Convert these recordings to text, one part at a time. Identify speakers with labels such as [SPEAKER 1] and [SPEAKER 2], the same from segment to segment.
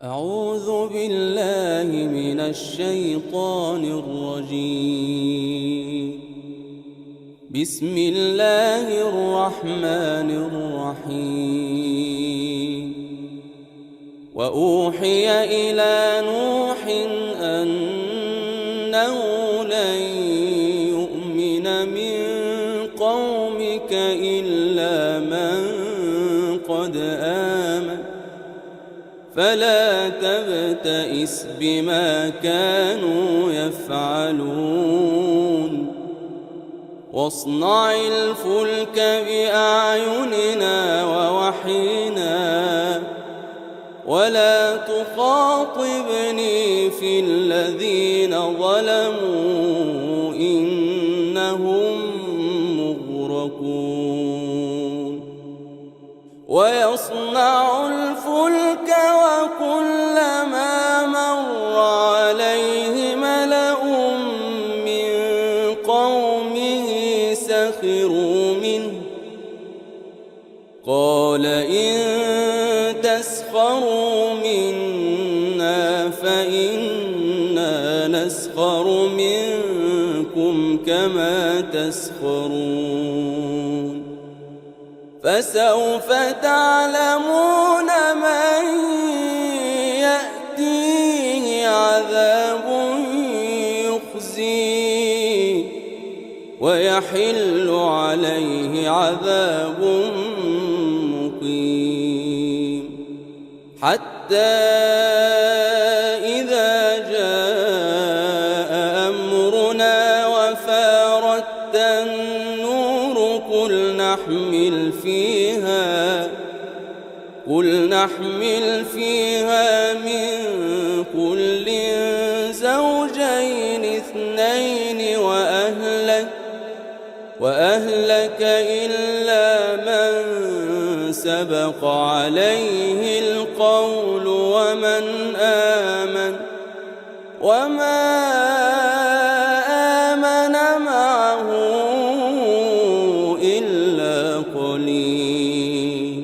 [SPEAKER 1] أعوذ بالله من الشيطان الرجيم. بسم الله الرحمن الرحيم. وأوحي إلى نوح أنه لن يؤمن من قومك إلا من قد آمن فلا تبتئس بما كانوا يفعلون واصنع الفلك بأعيننا ووحينا ولا تخاطبني في الذين ظلموا إنهم مغرقون. ويصنع الفلك وكلما مر عليه ملأ من قومه سخروا منه قال إن تسخروا منا فإنا نسخر منكم كما تسخرون. فسوف تعلمون من يأتيه عذاب يخزيه ويحل عليه عذاب مقيم. حتى إذا جاء أمرنا وفارت النور قل نحمل فيها من كل زوجين اثنين وأهلك إلا من سبق عليه القول ومن آمن وما آمن معه إلا قليل.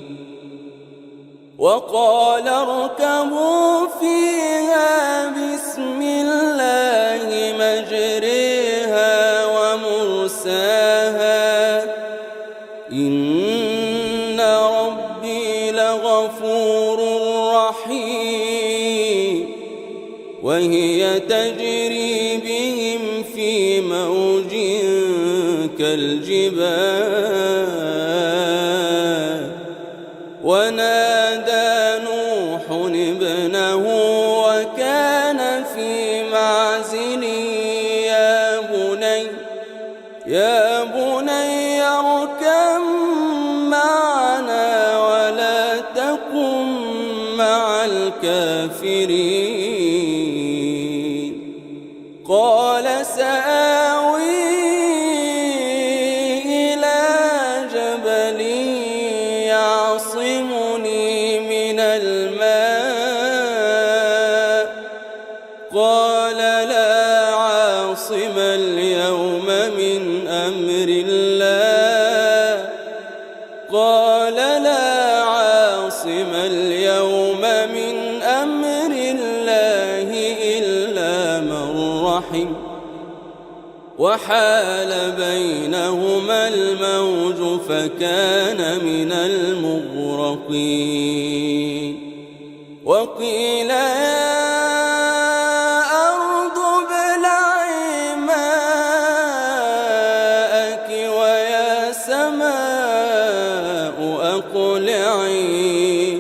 [SPEAKER 1] وقال اركبوا فيها بسم الله مجريها ومرساها إن ربي لغفور رحيم. وهي تجري بهم في موج كالجبال ونادى نوح ابنه وكان في معزل يا بني اركب معنا ولا تكن مع الكافرين. قال سآوي إلى جبل يعصمني من الماء قال لا عاصم اليوم من أمر الله إلا من رحم وحال بينهما الموج فكان من المغرقين. وقيل يا أرض ابلعي ماءك ويا سماء أقلعي